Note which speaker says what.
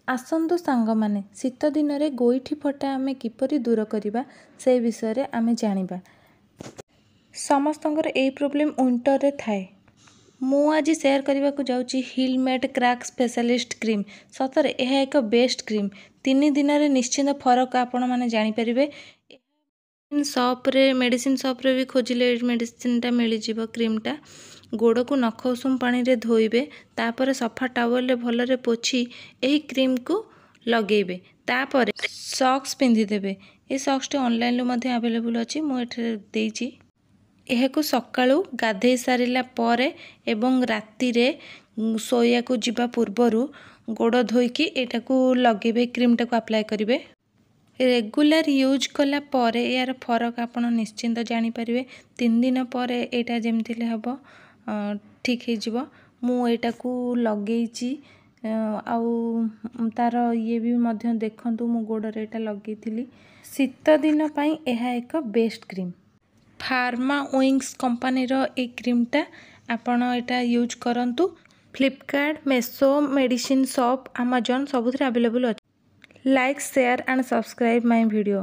Speaker 1: ଆସନ୍ତୁ ସାଙ୍ଗମାନେ, ଶୀତ ଦିନରେ ଗୋଇଠି ଫଟା ଆମେ କିପରି ଦୂର କରିବା, ସେ ବିଷୟରେ ଆମେ ଜାଣିବା। ସମସ୍ତଙ୍କର ଏଇ ପ୍ରୋବ୍ଲେମ୍ ୱିଣ୍ଟରରେ ଥାଏ। ମୁଁ ଆଜି ସେୟାର କରିବାକୁ ଯାଉଛି ହିଲମେଟ୍ କ୍ରାକ୍ ସ୍ପେଶାଲିଷ୍ଟ କ୍ରିମ୍। ସତରେ ଏହା ଏକ ବେଷ୍ଟ କ୍ରିମ୍। 3 ଦିନରେ ନିଶ୍ଚିନ୍ତ ଫରକ ଆପଣମାନେ ଜାଣିପାରିବେ। ସପ୍ରେ, ମେଡ଼ିସିନ ସପ୍ରେ ବି ଖୋଜିଲେ ଏଇ ମେଡ଼ିସିନଟା ମିଳିଯିବ, କ୍ରିମ୍ଟା। ଗୋଡ଼କୁ ନଖ ଉଷୁମ ପାଣିରେ ଧୋଇବେ, ତାପରେ ସଫା ଟାୱେଲରେ ଭଲରେ ପୋଛି ଏହି କ୍ରିମ୍କୁ ଲଗେଇବେ। ତାପରେ ସକ୍ସ ପିନ୍ଧିଦେବେ। ଏ ସକ୍ସଟି ଅନଲାଇନରୁ ମଧ୍ୟ ଆଭେଲେବୁଲ୍ ଅଛି, ମୁଁ ଏଠାରେ ଦେଇଛି। ଏହାକୁ ସକାଳୁ ଗାଧେଇ ସାରିଲା ପରେ ଏବଂ ରାତିରେ ଶୋଇବାକୁ ଯିବା ପୂର୍ବରୁ ଗୋଡ଼ ଧୋଇକି ଏଇଟାକୁ ଲଗେଇବେ, କ୍ରିମ୍ଟାକୁ ଆପ୍ଲାଏ କରିବେ। ରେଗୁଲାର ୟୁଜ୍ କଲା ପରେ ଏହାର ଫରକ ଆପଣ ନିଶ୍ଚିନ୍ତ ଜାଣିପାରିବେ। 3 ଦିନ ପରେ ଏଇଟା ଯେମିତି ହେଲେ ହେବ, ଠିକ୍ ହେଇଯିବ। ମୁଁ ଏଇଟାକୁ ଲଗେଇଛି ଆଉ ତାର ଇଏ ବି ମଧ୍ୟ ଦେଖନ୍ତୁ। ମୁଁ ଗୋଡ଼ରେ ଏଇଟା ଲଗେଇଥିଲି। ଶୀତ ଦିନ ପାଇଁ ଏହା ଏକ ବେଷ୍ଟ କ୍ରିମ୍। ଫାର୍ମା ୱିଙ୍ଗସ୍ କମ୍ପାନୀର ଏଇ କ୍ରିମ୍ଟା, ଆପଣ ଏଇଟା ୟୁଜ୍ କରନ୍ତୁ। ଫ୍ଲିପକାର୍ଟ, ମେସୋ, ମେଡ଼ିସିନ ସପ୍, ଆମାଜନ୍ ସବୁଥିରେ ଆଭେଲେବୁଲ୍ ଅଛି। Like, share and subscribe my video.